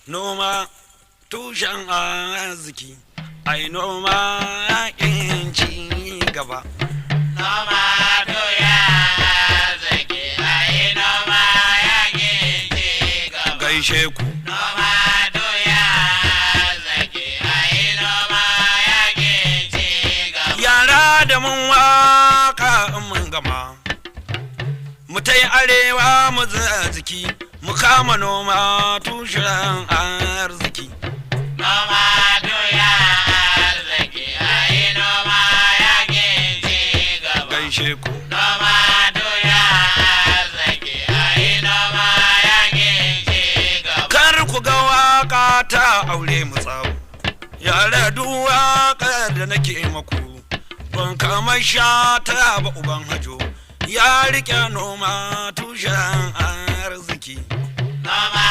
Noma tushen arziki, ai noma yakin ci gaba. Noma doya arziki, ai noma yakin ci gaba. Gaishe ku. Noma doya arziki, ai noma yakin ci gaba. Yara da mun waka in mun gama. Mu tai arewa mu jiki, mu kama noma tushen arziki. Noma doya arziki, ai noma yakin ci gaba. Gaishe ku. Noma doya arziki, ai noma yakin ci gaba. Kar ku ga waka ta aure mu tsawo. Yara, duk waƙar da nake maku, ban kamar sha ta ba. Uban hajo ya rike noma tushen arziki. Noma